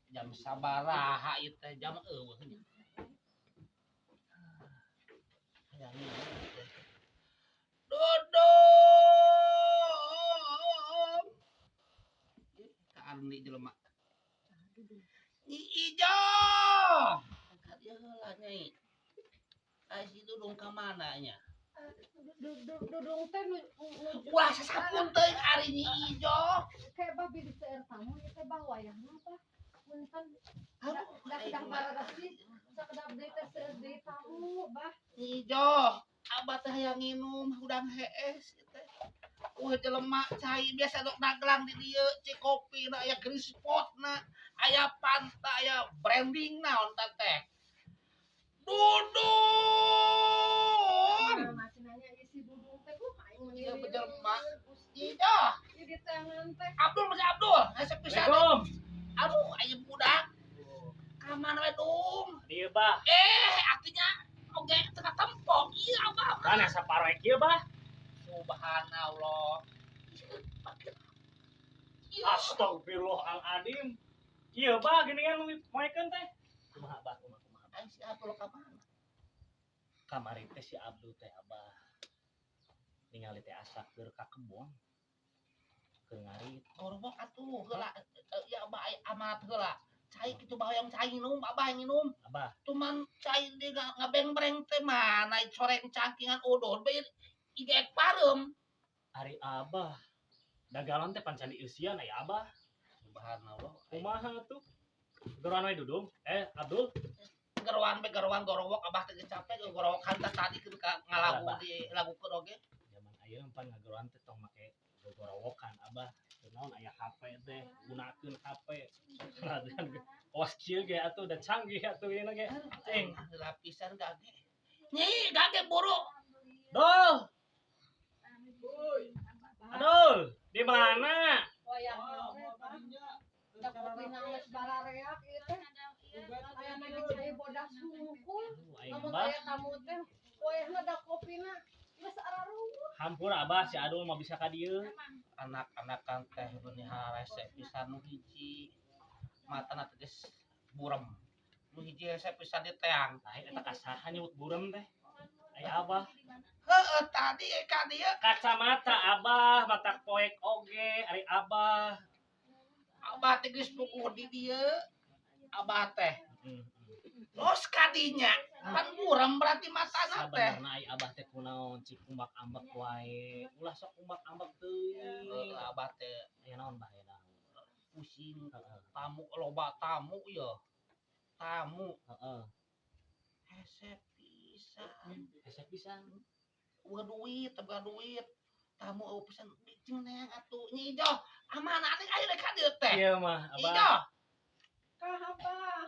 Jam sabaraha ieu teh jam eueuh nya. Hayang nginum teh. Dudung. Ih, ka Arni jelema. Nyi Ijo. Ka dieu heula Nyai. Ai si Dudung ka mana nya? Dudung teh nuju Ulah sasapun teuing ari Nyi Ijo. Kayak bah bidi seueur tamu ieu teh bah wayahna bah. Punten. Aduh, Da aing kedah mah. bararesi sakedap deui teh seueur deui tamu bah. Nyi Ijo, abah teh hayang nginum hudang hees ieu teh. Wah jelema cai biasa dok dagelang di dieu Cikopi na aya Grispot na aya Fanta aya branding naon ta teh. Dudung. Nah, cenah nya ieu si Dudung teh kumaha aing meuni Ieu lieur, jelema. Gusti. Nyi Ijo, Ieu di tangan teh. Abdul masih Abdul, hese pisan. Assalamualaikum. Aduh, aya budak. Ka mana we Dung? Dieu bah. Eh, artinya oge teu katempo. Ieu abah. Kan asa paroek ieu bah. Subhanallah. Ieu. Astagfirullahaladzim. Ieu bah geuningan nu moekeun teh. Kumaha bah, kumaha kumaha. Aing si Abdul ka mana? Kamari teh si Abdul teh abah. Ningali teh asa keur ka kebon. Keur ngarit. Gorobok atuh heula ya abah aya amat heula. Cai kitu bahoyong cai nginum, abah nginum. Abah, Cuman cai di ngabeng-breng teh mana coreng cangkingan udon bae igek pareum. Ari abah. Dagalon teh pancan dieusian aya abah. Subhanallah. Kumaha tuh? Geroan we Dudung. Eh, Abdul. Geroan be geroan gorowok abah teh geus capek gorowokan teh tadi keur ngalagu Abah. di lagukeun oge. Zaman ayeuna pan ngageroan teh tong make gogorowokan abah. Kunaon aya HP teh, gunakeun HP. Latihan awas kieu ge atuh da canggih atuh ieu ge. Cing. Lapisan gage. Nyi, gage buru. Dol. Adul, di mana? Wayahna teh bah. Da kopina geus barareak ieu teh. Aya ge cai bodas hungkul. Aduh, aing Lamun bah. aya tamu teh wayahna da kopina geus araruweuh. Hampura abah si Adul mah bisa ka dieu. Anak-anakan teh beuni harese pisan nu hiji. Matana teh geus burem. Nu hiji hese pisan di teang. Lain eta ka saha nyebut burem teh? Aya abah. Heeh, tadi ka dieu Kacamata abah, mata poek oge, ari abah. Abah teh geus puguh di dieu. Abah teh. Terus kadinya pan burem berarti matana teh. Sabenerna ai abah teh kunaon cik kumbak ambek wae. Ulah sok kumbak ambek teuing. Heeh, abah teh Aya naon bah aya naon? Pusing Heeh. tamu loba tamu ya. Tamu Heeh. hese pisan. Hese pisan. Eueuh duit, teu duit. Tamu eueuh pisan cing neang atuh. Nyi Ijo, amanah nih aya ka dieu teh. Ieu mah Nyi abah. Ijo, Kah abah?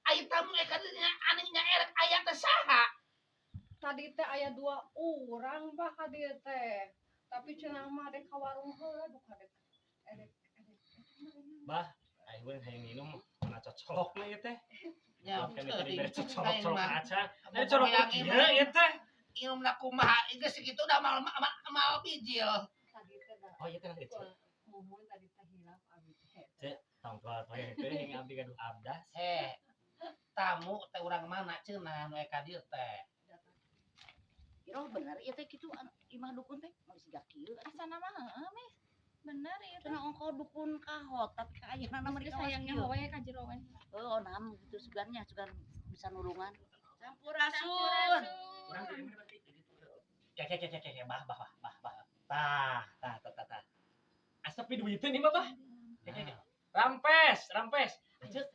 aya tamu ka dieu nya aneh nya erek aya teh saha? Tadi teh aya dua urang bah ka dieu teh. Tapi cenah mah dek ka warung heula duka dek erek erek. Bah, aing we hayang minum mana cocolokna ieu teh. Nya Kan tadi teuing. bere cocolok-colok Aing mah. aca. Dari colok Hayang kieu minum. ieu teh. Inumna kumaha geus segitu udah mal mal bijil. Tadi teh da Oh, ieu teh nanti. muhun tadi teh hilap abi teh. Cek, tong tua teh teh abdi gaduh abdas. He. Tamu teh urang mana cenah nu ka dieu teh? Iroh bener ieu teh kitu imah dukun teh mau siga kieu. Asana mah heeh, Mis. Bener ieu teh. Cenah ongko dukun kahot tapi kaayana mah Geus di kawas hayangnya kieu. we ka jero we. Heuh, nam gitu sugannya sugan bisa nulungan. Sampurasun. Sampurasun. Ya ya ya ya ya bah bah bah bah bah. Tah, tah tah tah tah. Asep duiteun ieu mah bah. Ya, ya, ya. Rampes, rampes. Cek,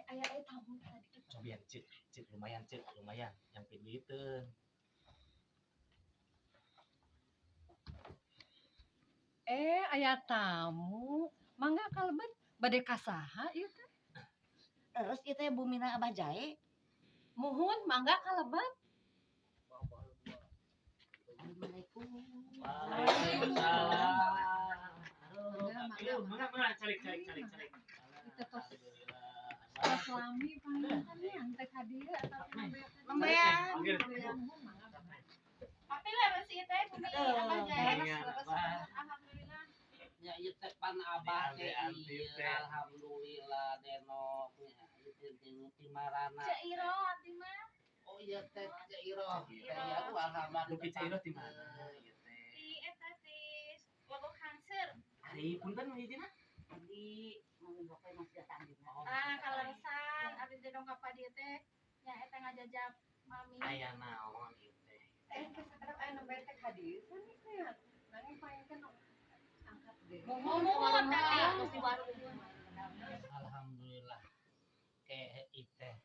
Aya aya tamu tadi teh. cobian cek, cek lumayan cek, lumayan. Yang duiteun. Eh, aya tamu. Mangga kalebet bade ka saha ieu teh? Terus ieu teh bumina Abah Jae. Muhun mangga kalebet. Assalamualaikum. Waalaikumsalam. Aduh, Mangga, mana mana calik calik calik calik. Itu tos tos lami panginten nya teh ka dieu tapi Nembean. nembean mangga. Tapi leres ieu teh bumi Abah Jae. Iya, Abah. Alhamdulillah. Nya ieu teh pan abah teh Diambil-ambil ieu teh. alhamdulillah denok. Ieu ti marana. Ceu Iro abdi mah. Oh iya teh Ceu Iro. Teh aduh alhamdulillah. Dupi Ceu Iro ti mana ieu teh? Di eta ti Legok Hangseur. Ari punten hijina? Abdi mami bapak masih datang di mana? Ah, kaleresan abdi teh dongkap ka dieu teh nya eta ngajajab mami. Aya naon ieu teh? Sakedap aya nembe teh ka dieu nih teh. Nanging paling angkat deh. Muhun tadi. Di warung. Alhamdulillah. Ke iteh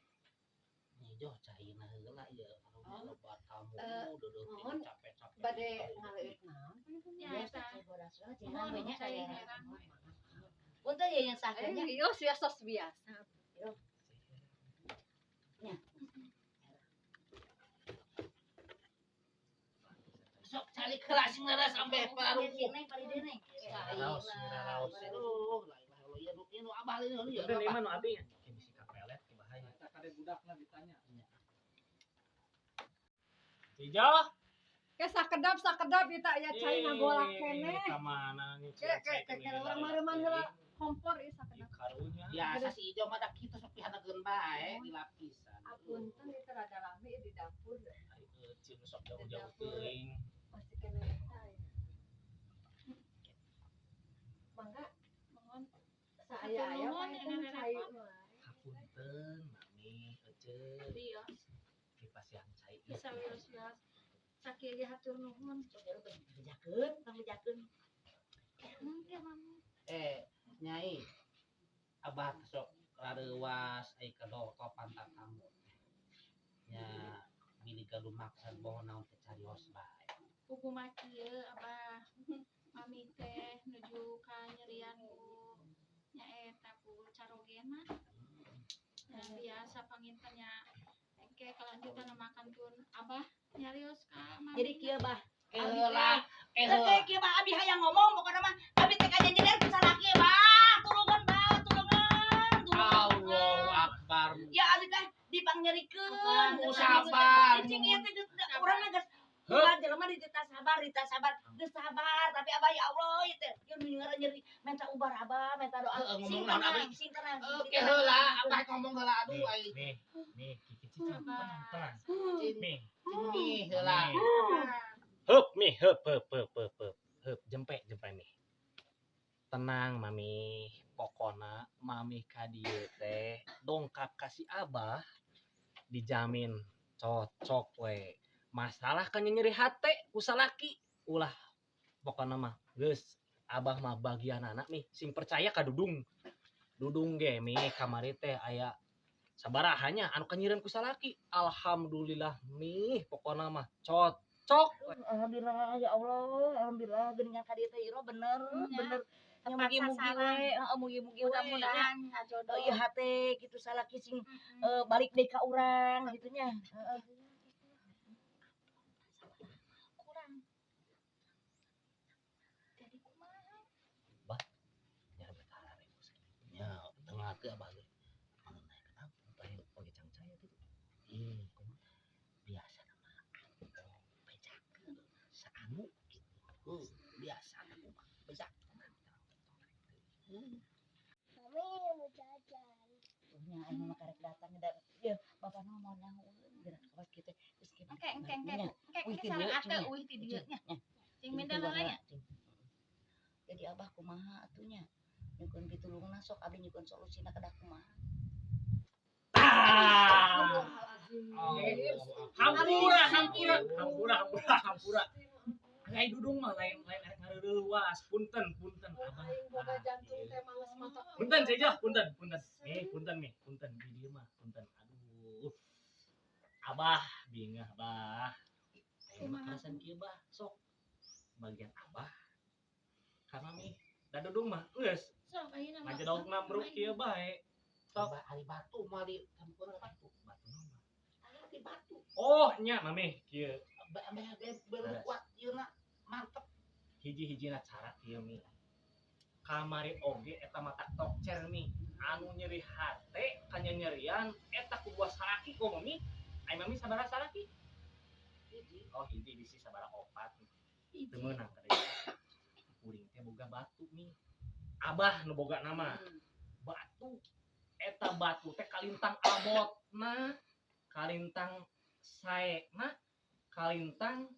nyijoh caina heula ieu anu loba tamu deudeut capek-capek. Bade ngaleueut naon? Nya eta. Muhun cai herang. Punten ya yang sakitnya. Iya, sos biasa. Sok cari kelas sing leres sampe paruh. Neng pari deui neng. Raos, raos. Aduh, la ilaha illallah. Ieu nu abah ieu ieu. Punten ieu mah nu abdi nya. Ke bisi kapelet ke bahaya. Eta kade budakna ditanya. Cijo. Ke sakedap ieu teh aya cai ngagolak keneh. Ka mana nih? Ke ke urang mareuman heula kompor ieu sakedap. Karunya. Biasa si Ijo mah da kitu sok pihanageun bae dilapisan. Apunten ieu teh rada rame di dapur. Ari euceun sok jauh-jauh teuing. Masih keneh eta. Mangga Mohon. saaya-aya Nuhun, mah cai. Hapunten mami euceun. Bios. Dipasihan cai. Bisa wios-wios. Sakieu ge hatur nuhun. Bejakeun, tong bejakeun. Mungkin mami. Nyai abah sok rareuwas ai ka pantat tamu teh. Nya bilih gaduh maksad bohong naon teh carios bae. Kumaha kieu abah. Mami teh nuju ka nyerian ku nyaeta ku carogena. Ya biasa panginten nya engke kelanjutan makan pun abah nyarios ka mami. Jadi kieu bah. Heula, Teh kieu bah abi hayang ngomong pokona mah abi teh kajanjian ku salaki bah. Tulungan bah, tulungan. Allahu akbar. Ya abi teh dipangnyerikeun. Sabar. Cicing ieu teh geus urang mah geus bukan jelema dititah sabar, dititah sabar, geus sabar, tapi abah ya Allah ieu teh ieu nu nyeri minta ubar abah, minta doa. Sing tenang, sing tenang. Oke heula, abah ngomong heula aduh ai. Nih, nih kiki cicing tenang. Nih, nih heula. Heup nih, heup heup heup heup heup jempe jempe nih. Tenang mami, pokona mami ka dieu teh dongkap ka si abah dijamin cocok we. Masalah kan nyeri hate ku salaki ulah pokona mah geus abah mah bagian anak nih sing percaya ka Dudung. Dudung ge mi kamari teh aya sabarahanya anu kanyireun ku salaki. Alhamdulillah mih pokona mah cocok. Alhamdulillah ya Allah, alhamdulillah geuningan ka dieu teh Iro bener bener. Nya mugi-mugi we, heeh mugi-mugi we. Mudah-mudahan ngajodoh. Ieu hate kitu salaki sing balik deui ka urang kitu nya. Heeh. Kurang. Jadi kumaha? Bah, nya betara nya tengah teh abah ge. Kenapa oge cangcaya kitu? Ih, kumaha? Biasa mah bejakeun saanu kitu. Biasa kumaha bejakeun. Mami mau jajan. Nya aing mah karek datang da ieu bapak mah mau nang gerak kawas kitu. Geus kieu. Engke engke engke. Engke sareng ate euy ti dieu nya. Cing minta heula nya. Jadi abah kumaha atuh nya? Nyukeun pitulungna sok abdi nyukeun solusina kedah kumaha. Hampura hampura hampura hampura hampura. Ai Dudung mah lain lain arek ngareureuwas. Punten punten abah. Aing boga jantung teh males mata. Punten Ceu punten punten. Nih punten nih, punten di dieu mah punten. Aduh. Abah bingah bah. Aing mah karasan kieu bah sok. Bagian abah. Ka mami. Da Dudung mah geus. Sok ayeuna mah. Ngajedogna bruk kieu bae. Sok. Abah ari batu mah di campur batu. Batu naon? Ari batu. Oh nya mami kieu. Ambeh ge beureum kuat ieu na mantep. Hiji-hijina cara kieu mi. Kamari oge eta mata tokcer mi. Anu nyeri hate kanyanyerian eta ku buah salaki komo mi. Ai mami sabaraha salaki? Hiji. Oh hiji bisi sabaraha opat. Teu meunang teh. Kuring teh boga batu mi. Abah nu boga nama. Batu eta Eta batu teh kalintang abotna, kalintang saena, kalintang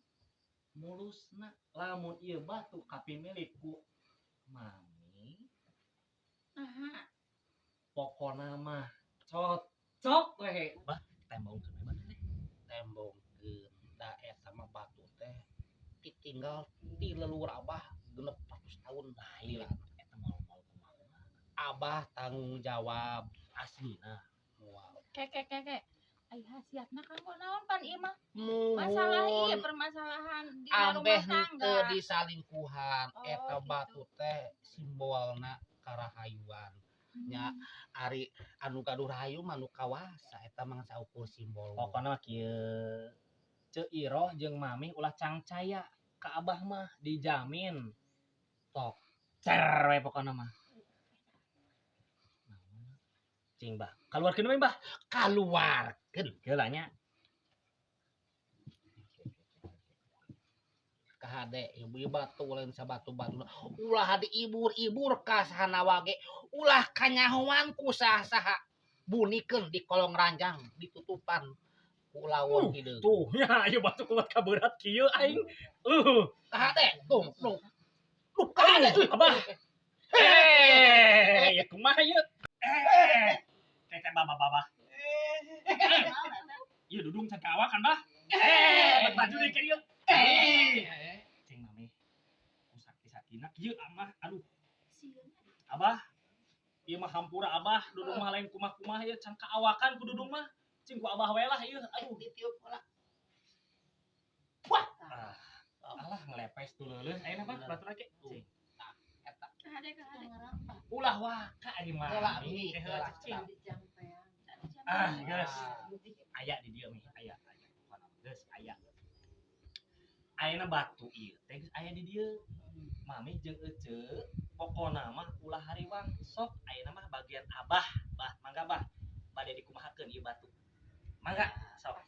mulusna. Lamun ieu batu kapimilik ku mami, Naha? Pokona mah cocok we. Bah, tembongkeun we batu teh. Tembongkeun da eta mah batu teh ditinggal ti leluhur abah 600 tahun Lain lila. Eta moal kumaha. Abah tanggung jawab Aslina. Moal. Ke ke ke ke. Ai khasiatna kanggo naon pan ieu mah? Masalah Muhun. Ieu permasalahan di rumah Ambeh tangga. henteu disalingkuhan Oh, eta gitu. Batu teh simbolna karahayuan. Nya ari anu gaduh rahayu mah nu kawasa eta mah saukur simbol. Pokona mah kieu. Ceu Iroh jeung Mami ulah cangcaya ka abah mah dijamin. Tok cer we pokona mah. Cing bah, kaluarkeun we bah. Kaluarkeun. Heula nya. Kahade ieu batu lain sabatu-batu. Ulah diibur-ibur ka sahana wage, ulah kanyahoan ku saha-saha. Bunikeun di kolong ranjang ditutupan ku lawon hideung. Tuh nya ieu batu kuat kaberat kieu aing. Kahade tung tung. Duh, kahade. Abah. Eh, ya kumaha ieu? Eh, teh babah babah. Ieu dudung can kawakan bah. Eh, baju deui ka dieu. Eh. Cing mami. Ku sakti-saktina kieu amah aduh. Sieun. Abah. Ieu mah hampura abah, dudung mah lain kumah-kumah ieu can kaawakan ku dudung mah. Cing ku abah we lah ieu. Aduh. Ditiup heula. Ah, alah ngelepes tuh leuleus ayeuna mah batur ge. Cing. Eta. Kahade kahade. Ulah waka ari mah. Heula, mi. Teh heula Heula, cing. Dijampean. Ah, geus. Aya di dieu mi, aya, aya. Geus aya. Ayeuna batu ieu teh geus aya di dieu. Mami jeung ece pokona mah ulah hariwang sok ayeuna mah bagian abah, bah mangga bah. Bade dikumahakeun ieu batu. Mangga sok.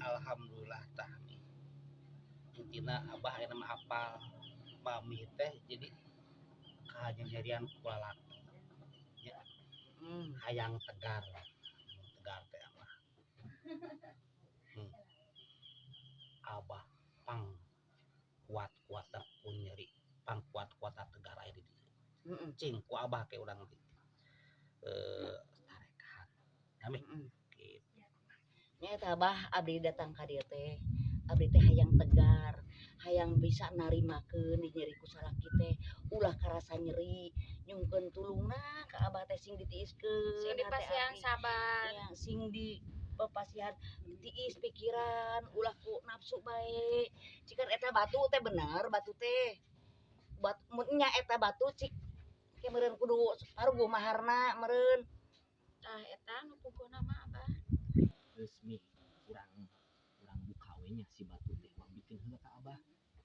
Alhamdulillah tah mi. Intina abah ayeuna mah apal mami teh jadi kanyanyerian ku lalaki. Ya, hayang tegar. Tegar teh abah. Abah pang kuat-kuatna ku nyeri, pang kuat-kuatna tegar aya di dieu. Cing ku abah ke urang di tarekat. Ya mi. Gitu. Nya eta abah abdi datang ka dieu teh. Abdi teh hayang tegar, hayang bisa narimakeun di nyeri ku salaki teh, ulah karasa nyeri, nyungkeun tulungna ka abah teh sing ditiiskeun Sing hate dipasihan abdi. sabar. Ya, sing di pepasihan tiis pikiran, ulah ku nafsu bae. Cikan eta batu teh bener batu teh. Bat mun nya eta batu cik ke meureun kudu paruguh maharna meureun. Tah eta nu pugona mah abah. Geus mi urang urang buka we nya si batu teh urang bikin heula ka abah.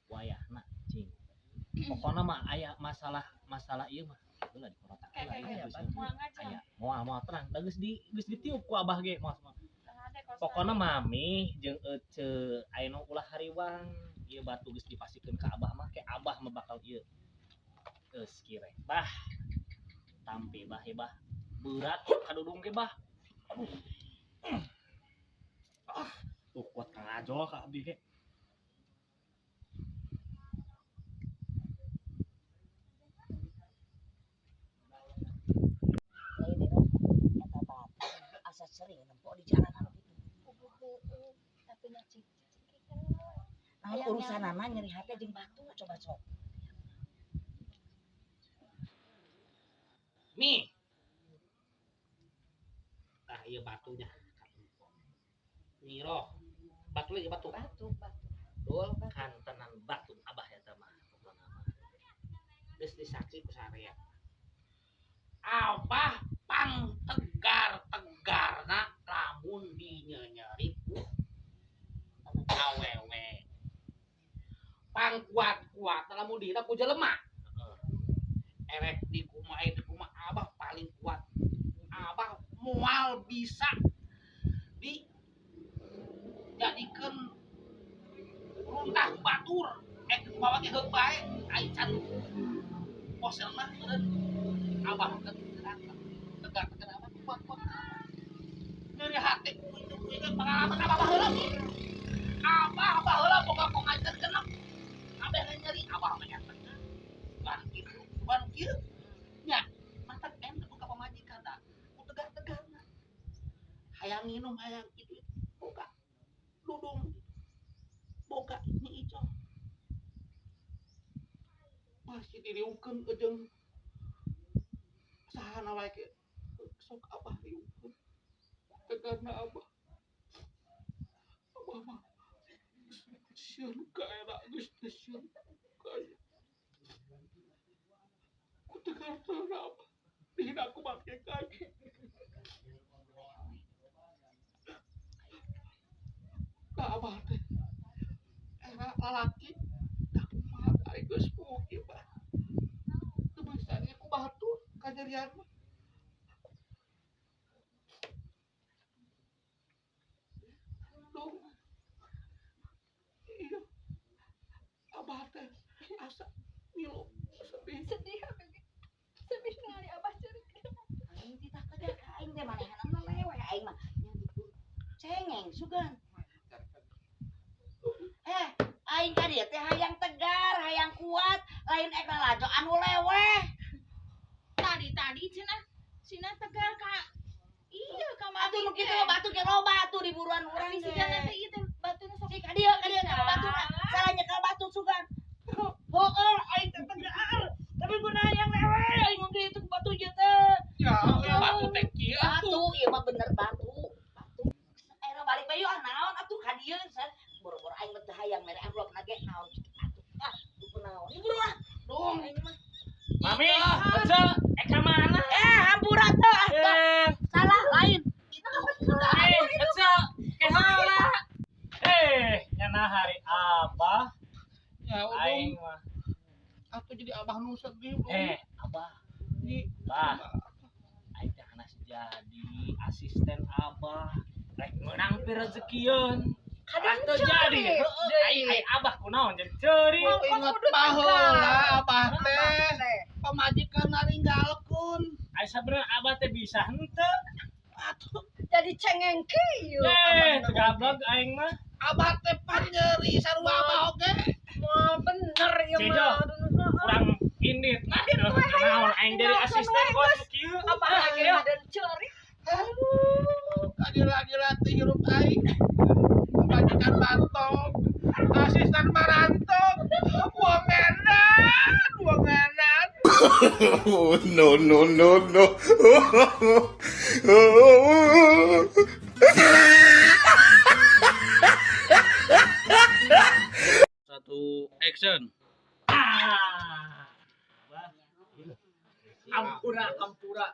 Wayahna cing. Pokona mah aya masalah masalah ieu mah heula dikorotak heula ieu Kayak geus moal ngajak. Aya moal moal tenang da geus di geus ditiup ku abah ge moal moal. Kahade kos Pokona mami jeung ece aya nu ulah hariwang ieu batu geus dipasikeun ka abah mah ke abah mah bakal ieu. Geus kire. Bah. Tampi bah ieu bah. Berat kadudung ge bah. Aduh. Ah, tuh kuat kangajol ka abdi ge. Lain ieu eta batu asa sering nempo di jalanan gitu. Puguh tapi nya cik cik. Naon urusanana nyeri hate jeung batu coba sok. Mi. Tah ieu batunya. Nyiroh. Batu lagi batu. Batu, batu. Dul Kantenan batu abah eta mah pokona mah. Geus disaksi ku sarea. Abah pang tegar-tegarna lamun dinyenyeri ku awewe. Pang kuat-kuat lamun dihina ku jelema. Heeh. Erek di kumaha di kumaha abah paling kuat. Abah moal bisa di jadikeun runtah batur kumaha ge heug bae ai can posel mah meureun abah teh. Hayang nginum hayang itu boga dudung boga Nyi Ijo masih diriungkeun jeung sahana wae ge sok Abah riungkeun tegarna Abah. Abah mah sieun ka era geus teh sieun ka aya ku tegarna Abah dihina ku make kaki. Ka Abah teh era lalaki da kumaha ari geus puguh ieu mah teu bisa ieu ku batur kajadian mah. Duh. Iya. Abah teh asa milu sedih. Sedih abah. Sedih ningali Abah ceurik. Aing titah tegar ka aing teh manehanna leweh aing mah. Nya gitu. Cengeng sugan. Aing ka dieu teh hayang tegar, hayang kuat, lain ek lalajo anu leweh. Tadi-tadi cenah sina tegar ka iya ka mami. Atuh nu kitu batu ge loba atuh di buruan urang Tapi ge. sigana teh ieu teh batuna sok Cik ka dieu ka batuna. Salah nyekel batu sugan. Heueuh aing teh tegar. Tapi guna hayang leweh aing mah kitu ku batu ieu teh. Ya, batu teh kieu atuh. Batu ieu mah bener batu. Batu. Ayeuna balik bae yeuh ah naon atuh ka dieu san. Boro-boro aing mah teu hayang mere amplop na ge naon atuh. Ah, lupa naon. Ieu buru ah. Dung. Aing mah. Mami, ece, ka mana? Hampura teu ah. Salah lain. Itu Ece, kehala. Nyana hari Abah. Ya, Aing mah. Atuh jadi Abah nu sedih. Abah. Di Bah. Aing teh hanas jadi asisten Abah. Rek meunang pi rezekieun. Kadang Atuh jadi. ceurik. Aing aing Abah kunaon jadi ceurik. Ingat baheula Abah teh pamajikan naringgalkeun. Aing sabenerna Abah teh bisa henteu. Atuh Jadi cengeng kieu. Teu gablog aing mah. Abah teh pan nyeri sarua Abah oge. Moal bener ieu mah. Kurang indit nah naon aing jadi asisten kos kieu. Abah lagi dan ceurik. Aduh, kadila-dila teh hirup aing. Pamajikan bantong, asisten marantong, wong edan, wong edan. Oh, no, no, no, no. Satu action. Ampura, ampura.